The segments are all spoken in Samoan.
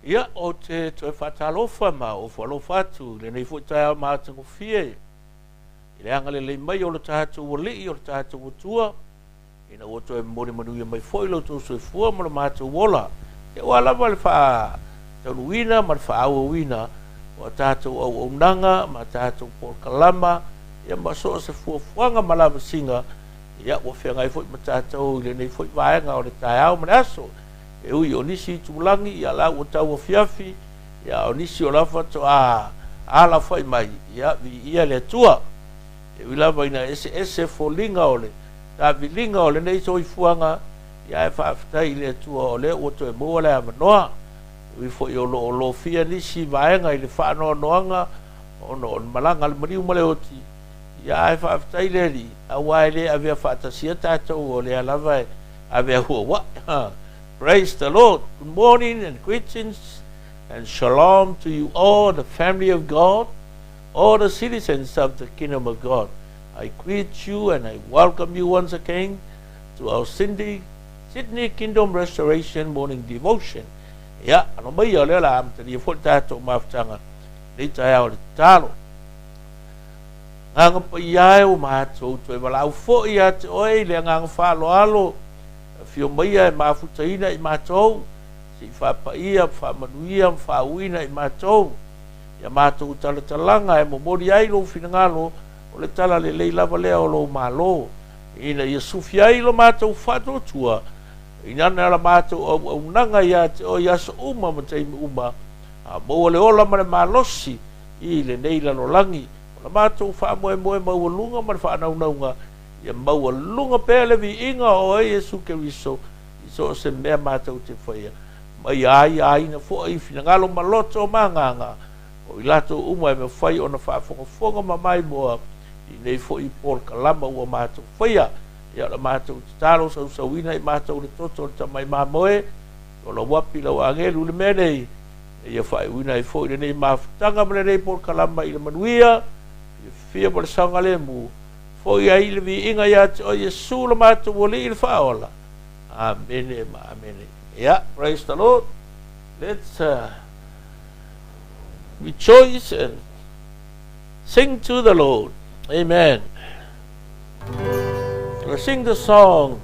Ia, ou te toe faatalofa ma ofo alofa atu i lenei foi taeao matagofie i le agalelei mai o le tatou Alii o le tatou Atua, ina ua toe momoli manuia mai foi lo outou soifua ma lo matou ola. Ia, aua lava le faataunuuina ma le faaauauina o a tatou auaunaga ma a tatou polokalama, ia ma so o se fuafuaga ma lavasiga, ia ua feagai foi ma tatou i lenei foi vaega o le taeao ma le aso. E ui o nisi itulagi, ia la ua tauafiafi, ia o nisi o la faatoa alafai mai, ia viia le Atua. E ui lava ina eseese foliga o le taaviliga o lenei soifuaga, ia ae faafetai i le Atua o lea ua toe maua le avanoa. E ui foi o lo o lofia nisi vaega i le faanoanoaga ona o le malaga a le maliu ma le oti, ia ae faafetai le Alii, aua e le avea faatasia tatou, o lea lava e avea huauai. Praise the Lord. Good morning and greetings and shalom to you all, the family of God, all the citizens of the kingdom of God. I greet you and I welcome you once again to our Sydney Kingdom Restoration Morning Devotion. Ia, ano mai o lea la amatalia foi le tatou mafutaga nei taeao le tatalo. Agaga Paia e, ua matou toe valaau foi ia te oe i le agaga faaaloalo, afio maia e mafutaina i matou, se i faapaia, faamanuia ma faauuina i matou ia matou talatalaga e momoli ai lou finagalo, o le tala lelei lava lea o lou Malo, ina ia sufi ai lo matou faatuatua inana la matou auaunaga ia te oe i aso uma ma taimi uma, a maua le ola ma le malosi i lenei lalolagi. O la matou faamoemoe maualuga ma le faanaunauga, ia maualuga pea le viiga o oe Iesu Keriso i so o se mea matou te faia, mai ai aiaina foi finagalo ma loto ma agaga o i latou uma e mafai ona faafogafoga ma maimoa i nei foi polokalama ua matou faia. Ia, o la matou tatalo, sausauina i matou le toto o le tamai mamoe, o lau api lau agelu le mea nei, ia faaiuina ai foi lenei mafutaga ma lenei polokalama i le manuia, fiafia ma le saogalemu, foi ai le viiga ia te oe Iesu lo matou Alii le Faaola. Amene ma amene. Yeah, praise the Lord. Let's rejoice and sing to the Lord. Amen. Let's sing the song.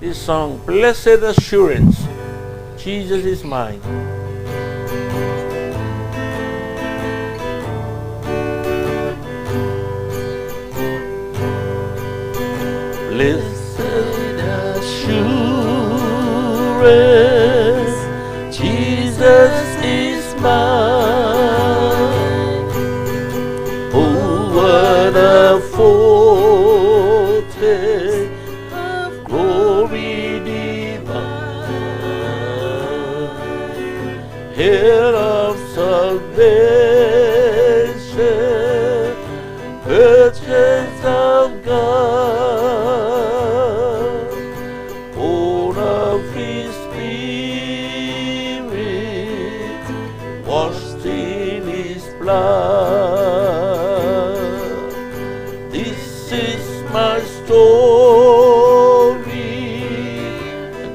This song, Blessed Assurance, Jesus is Mine. Blessed assurance, Jesus is mine. Oh, what a foretaste of glory divine, heir of salvation, purchase of God, born of His Spirit, washed in His blood. This is my story,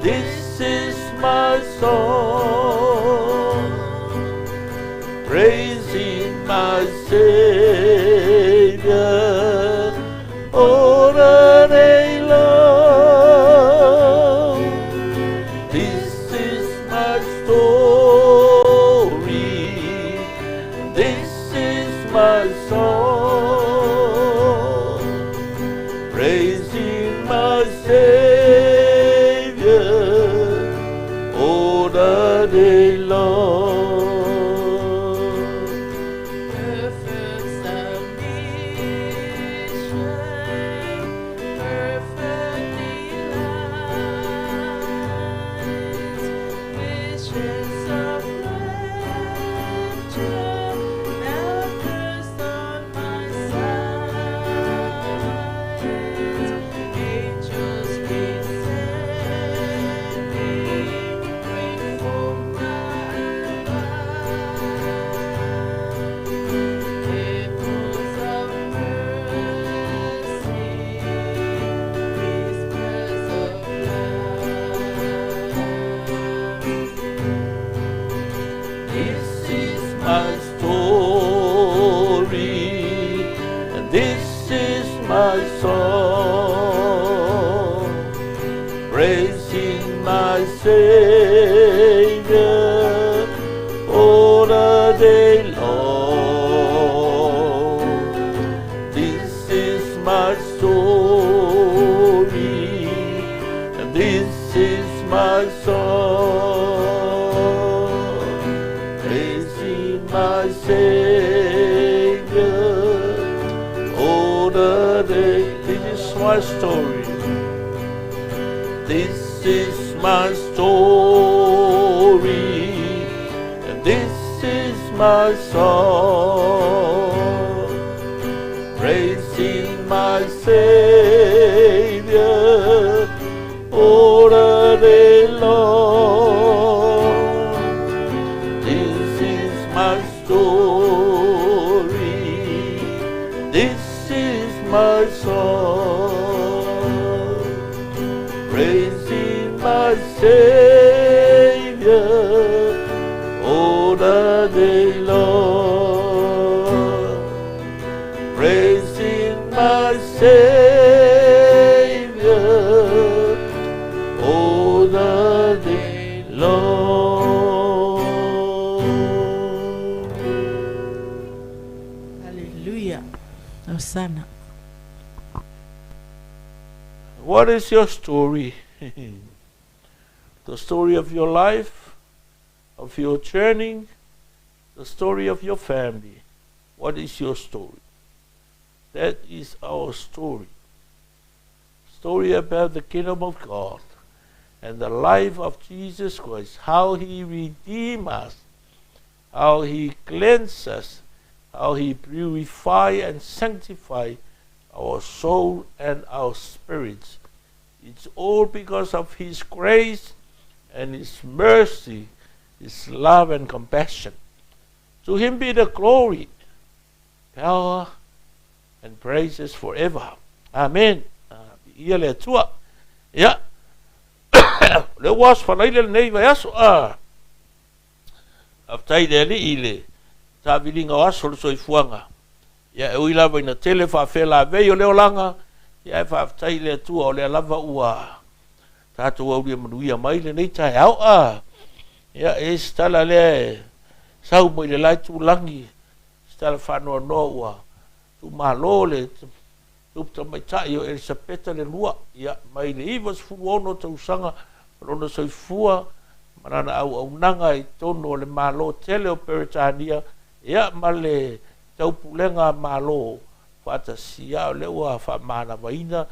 this is my song, praising my Savior all the day long. This is my story, this is my song, praising my Savior all the day long. Perfect submission, perfect delight, visions of rapture now burst on my sight. Angels descending, grateful my abide. Echoes of mercy, whispers of love. my Savior all the day long. This is my story, and this is my song, praising my Savior all the day. This is my story. This is my story, and this is my song, praising my Savior all the day long. This is my story, this is my song, praising my Savior all the day long. Praising my Savior all the day long. Hallelujah. Hosanna. What is your story? The story of your life, of your journey, the story of your family. What is your story? That is our story. Story about the kingdom of God and the life of Jesus Christ, how he redeemed us, how he cleansed us, how he purified and sanctified our soul and our spirits. It's all because of his grace and his mercy, his love and compassion. To him be the glory, power, and praises forever. Amen. Ia le Atua. Ia. Le ua aso fanaile lenei vaiaso. Ah. Faafetai i le Alii i le taaviliga o aso o le soifuaga. Ia e ui lava ina tele faafelavei o le olaga, ia ae faafetai i le Atua o lea lava ua tatou aulia manuia mai lenei taeao. A ia e i ai se tala lea e sau mai le la itulagi, se tala faanoanoa ua tuumalo le tupu tamaitai o Elisapeta le lua, ia mai le 96 tausaga o lona soifua ma lana auaunaga i totonu o le Malo tele o Peretania, ia ma le Taupulega Malo faatasi, a o lea ua faamanavaina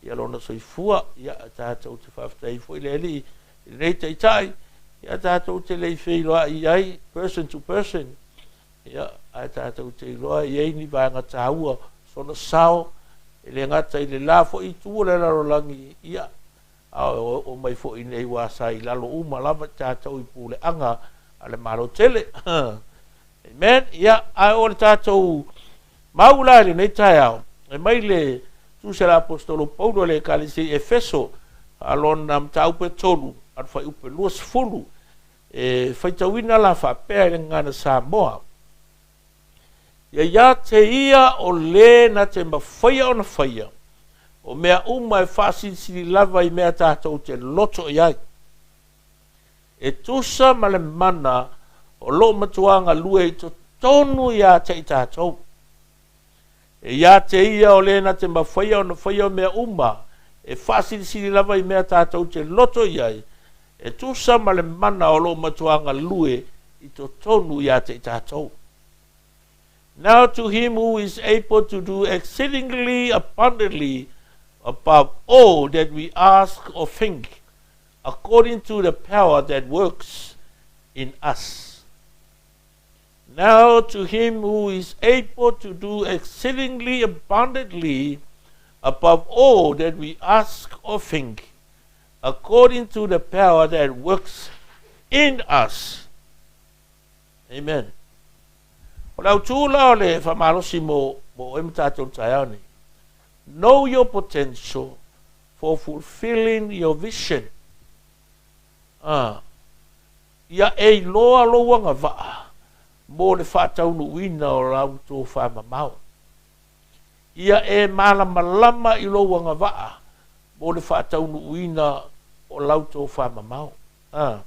ia lona soifua. Ia tatou te faafetai ai foi le Alii i lenei Taitai, ia tatou te le i feiloai i ai person to person, ia ae tatou te iloa e i ai ni vaega taua sona sao e le gata i le la foi itu o le lalolagi, ia a oo mai foi nei ua sa i lalo uma lava tatou i puleaga a le Malo tele. Amen. Ia, ae o le tatou mau la i lenei taeao, e mai le tusi a le Aposetolo Paulo i le Ekalesia i Efeso, a lona mataupu e 3, a le fuaiupu e 20, e faitauina la faapea i le gagana Samoa. Ia ia te ia o le na te mafaia ona faia, o mea uma e faasilisili lava i mea tatou te loto i ai. E tusa ma le mana o loo matua galue i totonu iā te i tatou. E iā te ia o le na te mafaia ona faia o mea uma e faasilisili lava i mea tatou te loto i ai, e tusa ma le mana o loo matua galue i totonu iā te i tatou. Now to him who is able to do exceedingly abundantly above all that we ask or think, according to the power that works in us. Now to him who is able to do exceedingly abundantly above all that we ask or think, according to the power that works in us. Amen. O le autū la o le faamalosi mo mo oe ma tatou i le taeao nei. Know your potential for fulfilling your vision. Ā, ia e iloa lou agavaa mo le faataunuuina o lau tofamamao. Ia e malamalama i lou agavaa mo le faataunuuina o lau tofamamao. A.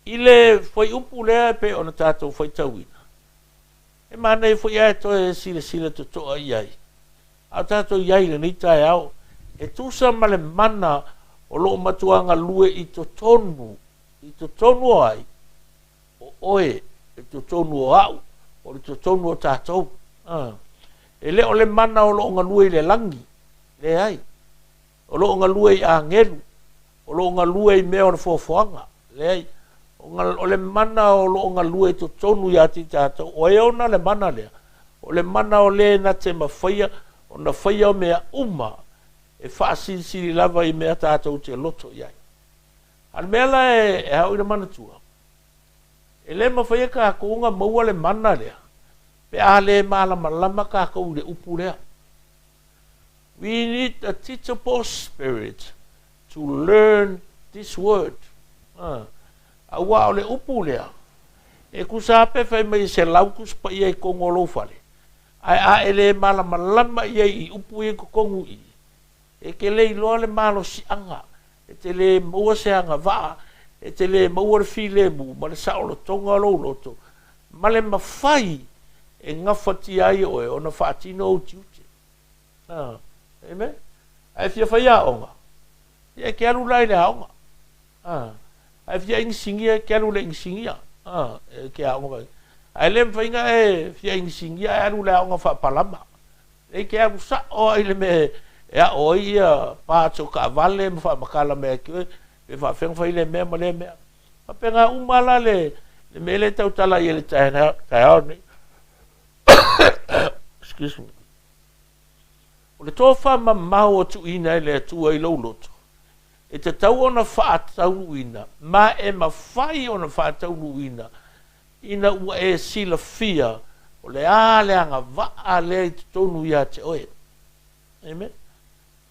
I le fuaiupu lea e pei ona tatou faitauina, e manaia foi ae toe silasila totoa i ai, a o tatou i ai i lenei taeao, e tusa ma le mana o lo o matua galue i totonu, i totonu o ai? O oe, i totonu o au, o le totonu o tatou. A. E le o le mana o lo o galue i le lagi, leai. O lo o galue i agelu, o lo o galue i mea o le foafoaga, leai. O le mana o lo o galue i totonu ia te i tatou, o ai e ona le mana lea? O le mana o le na te mafaia ona faia o mea uma e faasilisili lava i mea tatou te loto i ai. A o le mea la e ao ina manatua, e le mafai e tatou ona maua le mana lea pe a le malamalama tatou i le upu lea. We need a teachable spirit to learn this word. Aua o le upu lea, e tusa lava pe fai mai e 100 Tusi Paia i totonu o lou fale, ae a e le malamalama i ai i upu ia i totonu i i, e te le iloa le malosiaga, e te le maua se agavaa, e te le maua le filemu ma le saolotoga o lou loto, ma le mafai e gafatia ai oe ona faatino ou tiute. Amen. A e fia fai aoga, ia e te alu la i le aoga. A e fia inisinia, e te alu i le inisinia. E te aoga mai. Ae le mafai ona e fia inisinia ae alu i le aoga faapalama. E te alu sao lava i le mea e ao ai ia parts o taavale ma faamatala mai ia te oe pe faapefea ona fai lea mea ma lea mea. Faapena uma la le mea lea e tautala i ai i le taeao lenei. Excuse me. O le tofamamao ua tuuina e le Atua i lou loto, e tatau ona faataunuuina, ma e mafai ona faataunuuina ina ua e silafia o le a le agavaa lea i totonu ia te oe. Amen.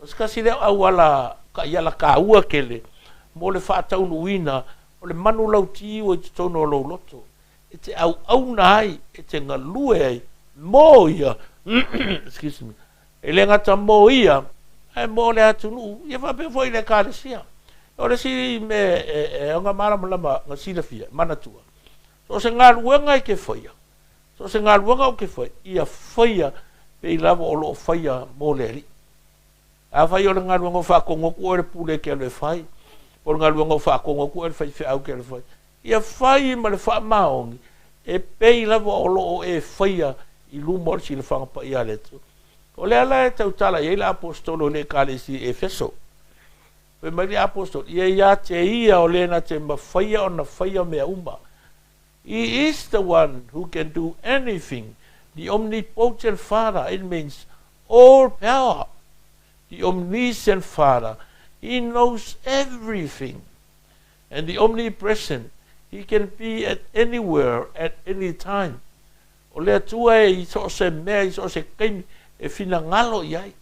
O se tasi lea o auala taiala taua tele mo le faataunuuina o le manulauti ua i totonu o lou loto, e te auauna ai, e te galue ai mo ia, excuse me, e le gata mo ia, ae mo le atunuu, ia faapea foi i le Ekalesia. O le isi mea e ao ona malamalama na silafia, manatua, so o se galuega e te faia, so o se galuega ou te faia, ia faia pei lava o lo o faia mo le Alii. Afai o le galuega o faatonu atu oe le pule e te alu e fai, po o le galuega o faatonu atu oe le faifeau e te alu e fai, ia fai ma le faamaoni e pei lava o lo o e faia i luma o le silafaga paia a le Atua. O lea la e tautala i ai le Aposetolo i le Ekalesia i Efeso. Fai mai le Aposetolo, Ia ia te ia o le na te mafaia ona faia mea uma. He is the one who can do anything, the omnipotent Father, it means all power, the omniscient Father, he knows everything. And the omnipresent, he can be at anywhere at any time. O le Atua e i so o se mea, i so o se taimi e finagalo i ai.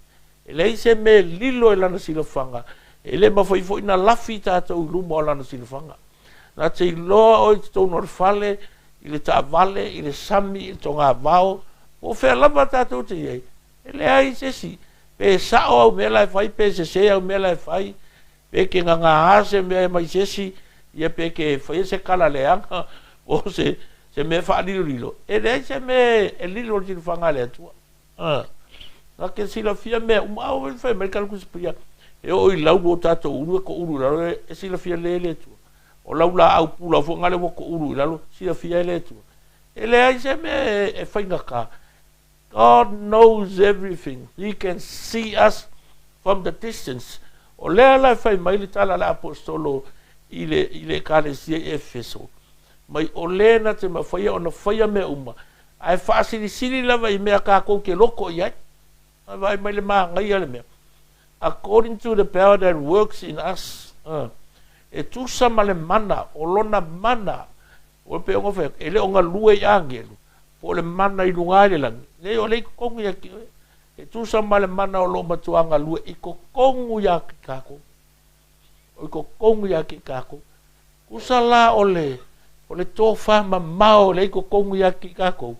E leai se mea e lilo i lana silafaga, e le mafai foi ona lafi tatou i luma o lana silafaga. Na te iloa oe i totonu o le fale, i le taavale, i le sami, i le togavao, po o fea lava tatou te i ai, e leai se isi, pe sao au mea la e fai, pe sese au mea la e fai, pe ke gagā se mea mai se isi, ia pe ke faia se kala leaga, po o se, se mea faalilolilo, e leai se mea e lilo i le silafaga a le Atua. A, na te silafia mea uma, a o fai mai le Tusi Paia, e oo i lau o tatou ulu e toulu i lalo, e silafia lelei e le Atua. O lau laau pula foi lena ua toulu i lalo, silafia e le Atua. E leai se mea e faigata. God knows everything. He can see us from the distance. O lea la e fai mai le tala a le Aposetolo i le, i le Ekalesia i Efeso, mai o le na te mafaia ona faia mea uma, ae faasilisili lava i mea tatou te loko i ai. Ae vaai mai le manaia le mea. According to the power that works in us. E tusa ma le mana, o lona mana, o pei ona fai atu, e le o galue i agelu, po o le mana i luga i le lagi. Leai, o lea i totonu ia te oe. E tusa ma le mana o lo o matua galue i totonu ia te tatou. O i totonu ia te tatou. Tusa la o le, o le tofamamao o lea i totonu ia te tatou,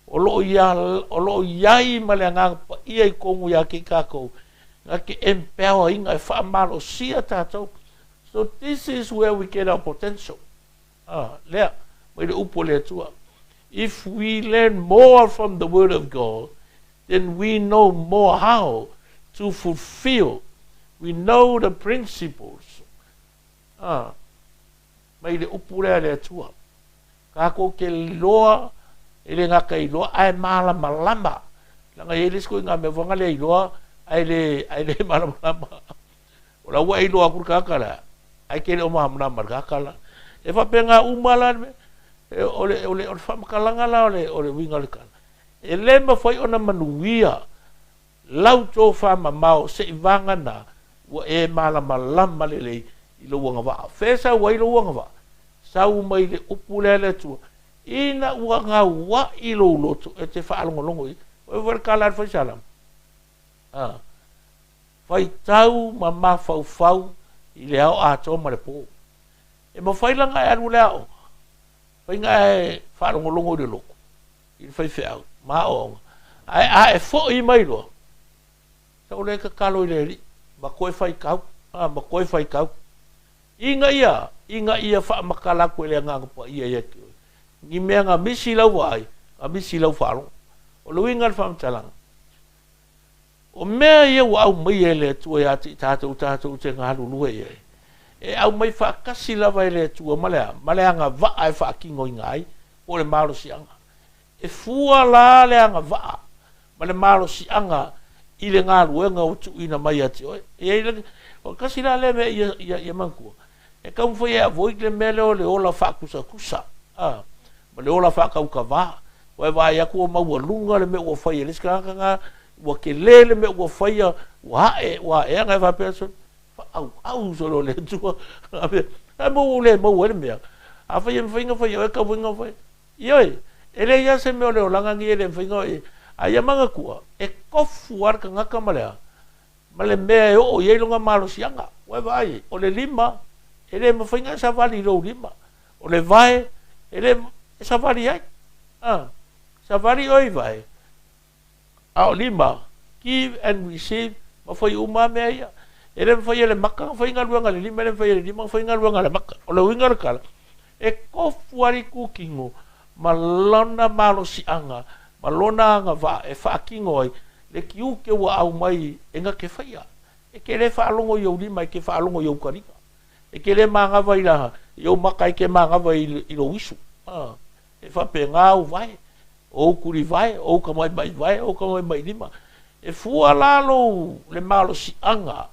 o lo o ia, o lo o i ai ma le Agaga Paia i totonu ia te tatou, Na ke empower inga e whaamalosia tātou. So this is where we get our potential. Lea, mai le upu le Atua. If we learn more from the word of God, then we know more how to fulfill. We know the principles. Mai le upu lea le Atua. Kākou ke loa, e le ngaka i loa, ae malamalama. Langa i le sko ngā mea whanga le iloa, ai le malamalama. O la ua iloa kuru kakala, ai ke le o mahamanama kakala. E whapenga umala, o le whamakalanga la o le winga le kala. E le mawhai ona manuia, lau tō whamamao se i wanga nā, ua e malamalama le lei i lo uanga waa. Whesa ua i lo uanga waa. Sau mai le upu lea le Atua. Ina ua ngā ua i lo uloto e te whaalongolongo i. O e wharekala ar whaisalam. Whai tau ma mawhauwhau i le ao atoa ma le pō. E mawhailanga e aru le ao. Whainga e whaalongolongo i le loko. I le whaiwheau. Maa oonga. Ae a e fo i mai loa. Sa o le kakalo i le ri. Ma koe whaikau. Ma koe whaikau. Inga ia whaamakala koe le nganga pa ia ia ki oi. Ngi mea ngā misi lau ai, ngā misi lau whaalongo. O le winga le whamatalanga. O mea ia ua au mai e le Atua ia te tātou te ngā lulue ia. E au mai whaakasi lava e le Atua ma le anga waa e whaakingo i ngai, o le malosianga. E fua la le anga waa, ma le malosianga i le ngā luenga o tuina mai ati oe. E o kasi la le mea ia mangkua. E kaumwhai e avoid le mea leo le ola whaakusakusa. Ma le ola whaakaukawā. Oe vai aku o maua lunga le mea ua whai e leska ngā, ua ke le le mea ua whaia, ua hae, ua ea ngai whapea so, au au solo le Atua. Ai mau le mau le mea. A whai e mwhainga whai, oe ka winga whai. Ioi, e le ia se mea o le olanga ngi e le mwhainga e, a ia manga kua, e kofu ar ka ngaka malea, ma le mea e o i longa malosianga. Oe vai, o le lima, e le mwhainga sawali i lou lima. O le vae, e le sawali ai. Sawali oi vae. A o lima, give and receive, ma whai uma mea ia. E le mwhai e le maka, whai ngā luanga le lima, e le mwhai e le lima, whai ngā luanga le maka. O le winga le kala. E kofu ari kukingo, ma lona malosianga, ma lona anga wa, e whaakingo ai, le ki uke ua au mai e ngā ke whaia. E ke le whaalongo i au lima, e ke whaalongo i au karika. E ke le maangawa i laha, i au maka e ke maangawa i lo isu. E whape ngā au vai, o kuri vai, o ka mai mai vai, o ka mai mai lima. E fua lalo le malosianga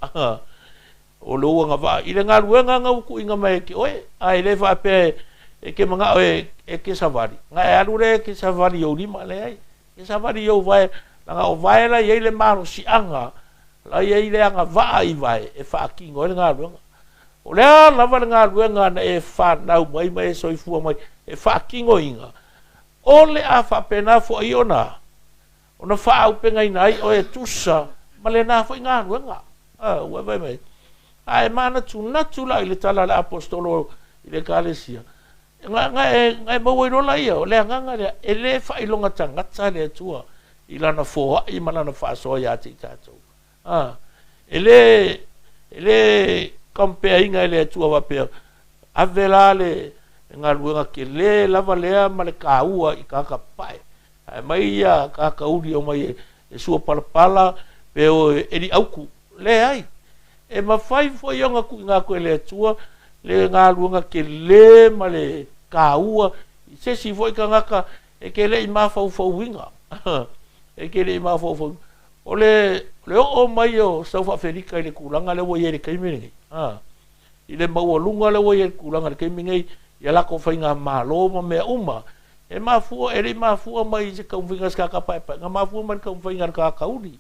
o le uanga waa. I le ngā luenga ngā uku inga mai ke oe, a e le whape e ke manga oe e ke sawari. Ngā e alu le ke sawari au lima le ai. Ke sawari au vai, langa o vai la iei le malosianga, la iei le anga waa i vai, e whaakingo e le ngā luenga. O lea lava le ngā luenga na e whanau mai mai e soifua mai, e whaakingo inga. O le a whapena fo i ona, ona whaaupenga ina ai o e tusa, ma le nā fo i ngā luenga. Ua vai mai. A e mana tūnatu la i le tala le apostolo i le kalesia. Ngā e maua i lola ia, o le anganga lea, e le whailonga tangata le Atua i lana foai ma lana whaasoa ia te i tātou. E le kampea inga e le Atua wapea, ave la le ngā luenga ke le lava lea ma le kāua i kakapae. Ae mai ia kakauri o mai e sua palapala pe o e li auku. Le ai. E mawhai fo i onga ku i ngā koe le Atua, le ngā luenga ke le ma le kāua. I se si fo i ka ngaka e ke le i mawhauwhauinga. E ke le i mawhauwhauinga. O le o mai o South Africa i le kulanga le ua i le kaime nei. I le maua lunga le ua i le kulanga le kaime nei, ia lako whai ngā malo ma mea uma. E mafua, e le mafua mai se kaumwhinga se kakapaepae, ngā mafua mai kaumwhinga kakauri.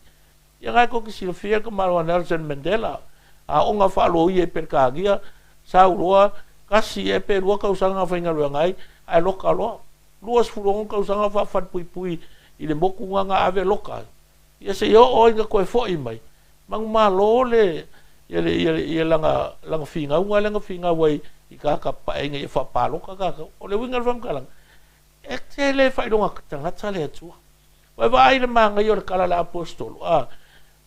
Ia ngai koki silafia ka malo a Nelson Mandela. A onga whaalo i e perkagia, sau loa, kasi e pe rua kausanga whainga lua ngai, ai loka loa. Lua sfurongo kausanga whawhanpui i le moku ngā ave loka. Ia se i o inga koe foi mai. Mangu malo le, ia langa whingau, ngā langa whingau ai i kakapae inga i whapaloka kaka. O le winga le whamkalanga. E te le whailonga tangata le Atua. Wai vai le maanga i o le kala le apostolo.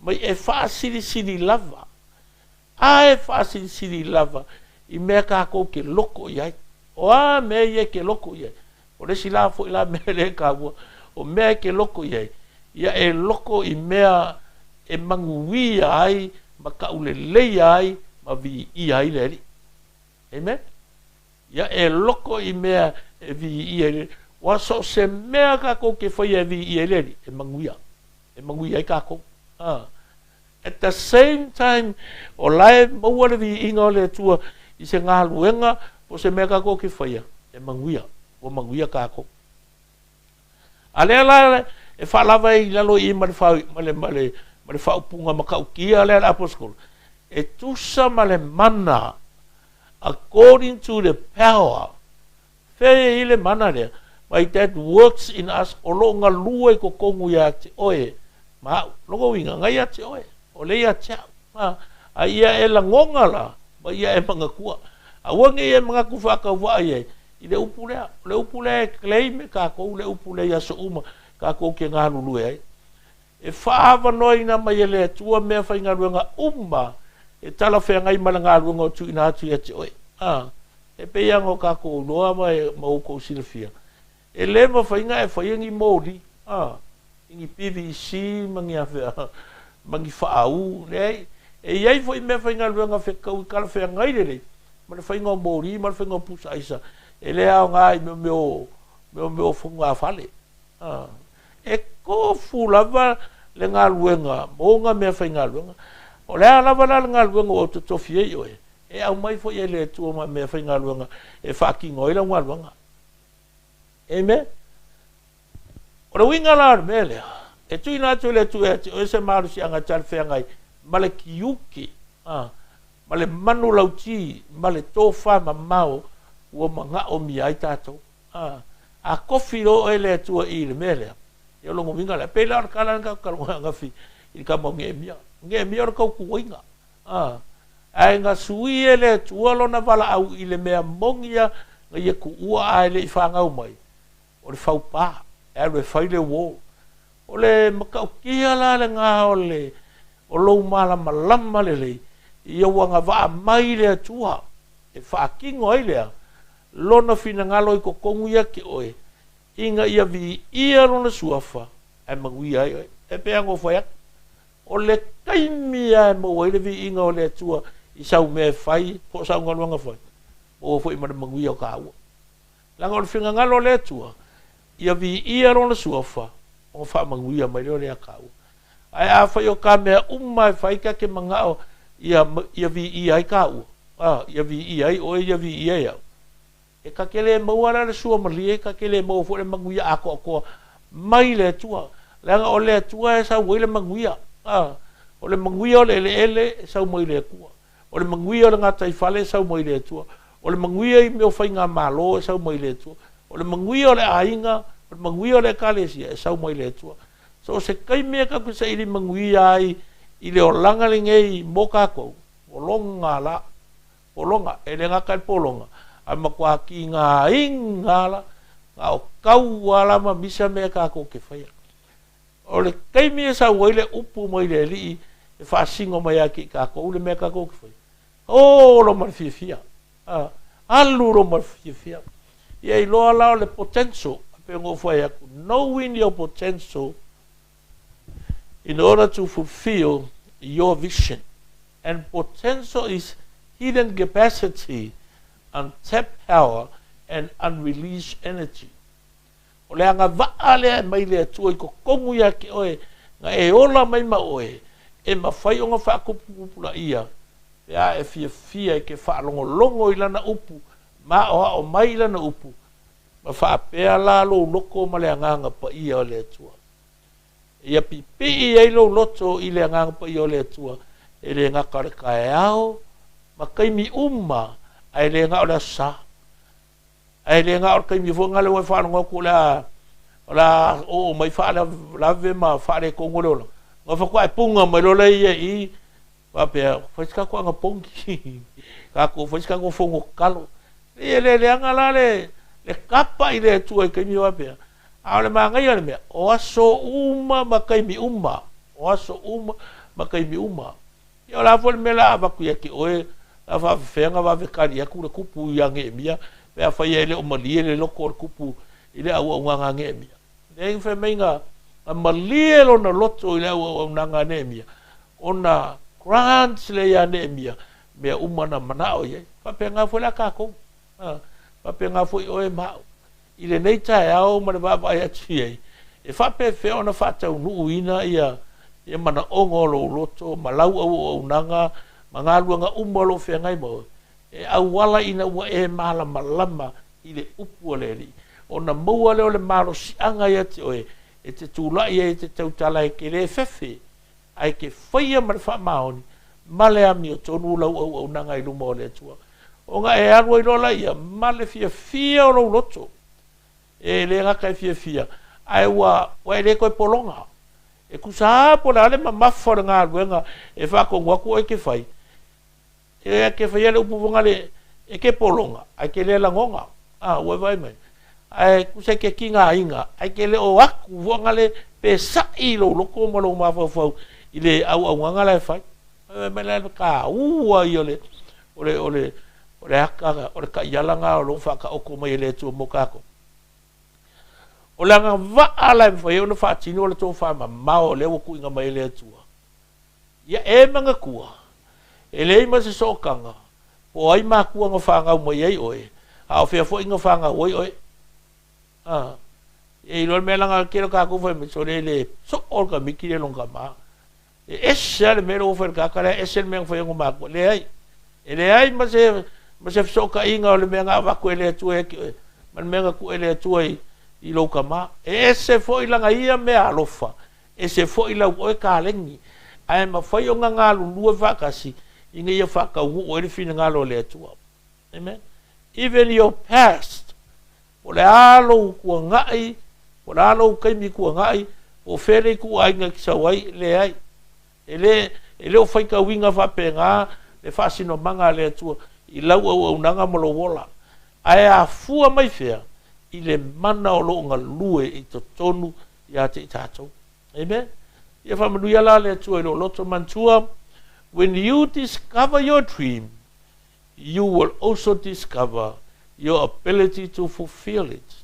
mai e faasilisili lava. A e faasilisili lava i mea kākou ke loko i ai. O a mea ia ke loko i ai. O le isi la foi la mea lea e taua, o mea e ke loko i ai, ia e loko i mea e manuia ai, ma tauleleia ai, ma viia ai le Alii. Amen? Ia e loko i mea e viia ai le Alii. Ua so o se mea kākou ke faia e viia ai le Alii, e manuia. E manuia ai kākou. At the same time, o la e maua le viiga o le Atua i se galuega po o se mea kākou ke faia, e manuia, ua manuia kākou. A lea la e faalava ai i lalo i i ma le, fa, ma le, ma le, ma le faaupuga matautia lea a le aposetolo, e tusa ma le mana, according to the power, fea e i ai le mana lea? By that works in us, o lo o galue i totonu ia te oe ma au. Lona uiga, na ia te oe, o lea ia te au. A, a ia e lagona la, ma ia e manatua. Aua ne i e manatu faatauvaa i ai i le upu lea. O le upu lea e claim e kākou le upu lea i aso uma kākou ke galulue ai. E faaavanoaina mai e le Atua meafaigaluega uma e talafeagai ma le galuega o tuuina atu ia te oe. A, e pei lava ona tatou iloa ma, ma outou silafia, e le mafai ona e faia ni moli, a, i ni PVC ma ni afea, ma ni faaū, leai. E i ai foi meafaigaluega fetaui talafeagai lelei ma le faiga o moli ma le faiga o pusa aisa, e le aoga i mea mea o, mea mea o fogafale. E tofu lava le galuega ma ona meafaigaluega. O le a lava la le galuega ua totofi ai oe, e aumai foi e le Atua ma meafaigaluega e faatino ai lau galuega. Amen. O le uiga la o le mea lea, e tuuina atu e le Atua ia te oe se malosiaga e talafeagai ma le tiute, ma le manulauti, ma le tofamamao ua manaomia ai tatou. A, a kofi loa oe e le Atua i le mea lea, ia o lona uiga lea. Pei la o le tala lena tatou talanoa ananafi i le tama o Neemia. Neemia o le tautuaina. A, ae na sui e le Atua lona valaau i le mea moni ia na ia tuua ae le i fanau mai, o le faupa, e alu e fai le uō. O le matautia la lena o le, o lou malamalama lelei, ia ua agavaa mai le Atua e faatino ai lea Lona finagalo i totonu ia te oe, ina ia viia Lona suafa ae manuia ai oe. E pei lava ona ou fai atu, o le taimi lava e maua ai le viiga o le Atua i sau mea e fai po o sau galuega fai, maua foi ma le manuia o tāua. Leaga o le finagalo o le Atua, ia viia Lona suafa ona faamanuia mai lea o le ia tāua. Ae afai o ka mea uma e fai ta te manao ia, ia viia ai tāua, A, ia viia ai oe, ia viia ai au. E ta te le maua la le suamalie, e ta te le maua foi le manuia atoatoa mai le Atua. Leaga o le Atua e sau ai le manuia. A, o le manuia o le eleele e sau mai le Atua. O le manuia o le gataifale e sau mai le Atua. O le manuia i mea o faigamalo e sau mai le Atua. O le manuia o le aiga, o le manuia o le Ekalesia e sau mai le Atua. So o se taimi e tatou te saili manuia ai i le olaga lenei mo tatou, Pologa la, pologa, e le gata i le pologa, ae matua tigaina la, na o tau lava la ma misa mea tatou te faia. O le taimi e sau ai le upu mai le Alii e faasino mai ia te i tatou le mea tatou te faia, olo ma le fiafia, a, alu loa ma le fiafia. Ia iloa la o le potential, pei ona ou fai atu, knowing your potential in order to fulfill your vision. And potential is hidden capacity, untapped power, and unreleased energy. O le agavaa lea e mai le Atua i totonu ia te oe, na e ola mai ma oe, e mafai ona faatuputupulaia pe a e fiafia e ke faalogologo i lana upu ma aoao mai i lana upu, ma faapea la lou loto ma le Agaga Paia o le Atua. Ia pipii ai lou loto i le Agaga Paia o le Atua, e le gata o le taeao ma taimi uma, ae le na o le aso Sa. Ae le na o le taimi foi lena lea ua e faalogo atu o le a o le a oo mai faalavelave ma faaletonu o le olaga, ona faatoa e puna mai loa lea ia i i, faapea, fai se tatou anapogi, tatou fai se tatou fono tatalo. E le leaga la le kapa i le Atua i taimi faapea, a o le manaia o le mea, o aso uma ma taimi uma, o aso uma ma taimi uma. Ia o le a foi le mea o le a avatu ia te oe, o le a faafefea ona vave tali atu le tupu ia Neemia pe afai e le o malie le loto o le tupu i le auaunaga a Neemia. Leai, fai mai na malie lona loto i le auaunaga a Neemia, ona grant lea ia Neemia mea uma na manao i ai. Faapena foi la tatou, faapena foi oe ma au i lenei taeao ma le vaavaai atu i ai, e faapefea ona faataunuuina ia manaoga o lou loto ma lau auaunaga ma galuega uma o lo o feagai ma oe, e auala ina ua e malamalama i le upu a le Alii, ona maua lea o le malosiaga ia te oe e te tulai ai e te tautala, e te le fefe, ae te faia ma le faamaoni ma le amiotonu lau auaunaga i luma o le Atua, ona e alu ai loa laia ma le fiafia o lou loto. E le gata e fiafia, ae ua e le toe pologa. E tusa po o le a le mamafa o le galuega e faatonu atu oe e te fai, e te faia le upu foga le e te pologa ae te le lagoga, ua e vaai mai, ae tusa e te tigaina ae te le o atu foga le pe sa'i i lou loto ma lou mafaufau i le auaunaga la e fai. Mai la le taua ia o le ata o le taiala o lo o faataoto mai e le Atua mo tatou. O le agavaa la e mafai ai ona faatino le tofamamao o lea ua tuuina mai e le Atua. Ia e manatua, e leai ma se sootaga po o ai matua na fanau mai ai oe, a o fea foi na fanau ai oe. E iloa le mea laga tele o tatou fai mai, sole le soo o le tamaiti le lona tama. E ese lava le mea lea ua fai i le tagata lea, ese le mea na fai e ona matua. Leai. E leai ma se fesootaiga o le mea na avatu e le Atua ia te oe ma le mea na tuu e le Atua i lou tama. E ese foi laga ia mea alofa, ese foi lau oe kaleni, ae mafai ona galulue faatasi ina ia faataunuu ai le finagalo o le Atua. Amen. Even your past, o le a lou tuanai, o le a lou taimi tuanai, po o fea le ituaiga e te sau ai, leai. E le o faitauina faapena le faasinomaga a le Atua i lau auaunaga ma lou ola. Ae afua mai fea i le mana o loo galue i totonu ia te i tatou. Amen. Ia faamanuia la le Atua i lou loto manatua. When you discover your dream, you will also discover your ability to fulfill it.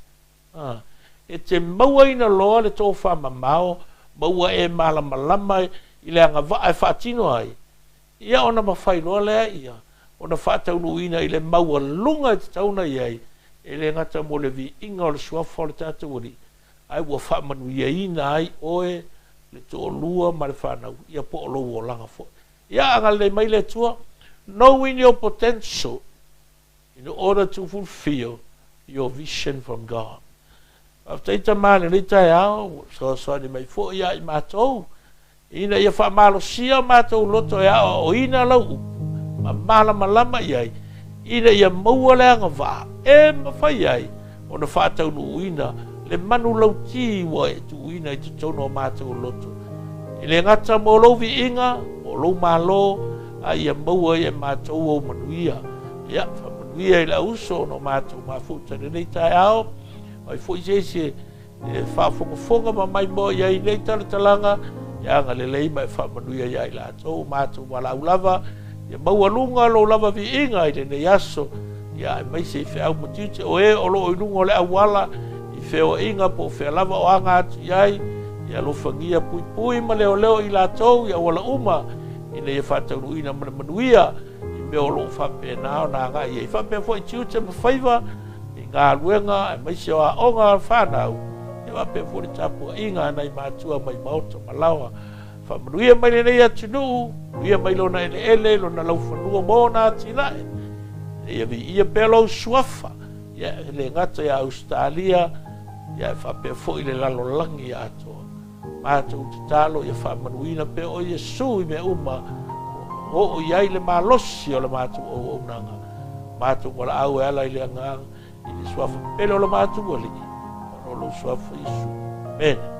E te mauaina loa le tofamamao ma ua e malamalama i le agavaa e faatino ai, ia ona mafai loa lea ia ona faataunuuina i le maualuga e tatau ona i ai, e le gata mo le viiga o le suafa o le tatou Alii, ae ua faamanuiaina ai oe, le toalua ma le fanau, ia po o lou olaga foi. Ia agalelei mai le Atua. Knowing your potential in order to fulfill your vision from God. Faafetai, Tama, lenei taeao, fesoasoani mai foi ia i matou, ina ia faamalosia matou loto e aoaoina lau upu, ma malamalama i ai, ina ia maua le agavaa e mafai ai ona faataunuuina le manulauti ua e tuuina i totonu o matou loto. E le gata mo lou viiga, mo lou malo, a ia maua ai e matou ou manuia. Ia, faamanuia i le auso ona o matou mafuta lenei taeao, ai foi se isi e faafogafoga ma mai moa i ai nei talatalaga, ia agalelei ma e faamanuia ia i latou matou valaau lava, ia maualuga lou lava viiga i lenei aso, ia aemaise i feau ma tiute o e o loo i luga o le auala, i feoaiga po o fea lava o aga atu i ai, ia alofagia puipui ma leoleo i latou i auala uma, ina ia faataunuuina ma le manuia i mea o loo faapena ona agai ai. Faapea foi tiute ma faiva i galuega aemaise o aoga fanau, ia faapea foi le tapuaiga a nai matua mai maota ma laoa. Faamanuia mai lenei atunuu, manuia mai lona eleele, lona laufanua mo ona atinae. Ia viia pea lou suafa, ia e le gata ia Ausetalia, ia e faapea foi le lalolagi atoa. Matou tatalo ia faamanuina pea o Iesu i mea uma oo i ai le malosi o le matou auaunaga. Matou valaau e ala i le agaga i le suafa pele o le matou Alii, ona o lou suafa Iesu. Amen.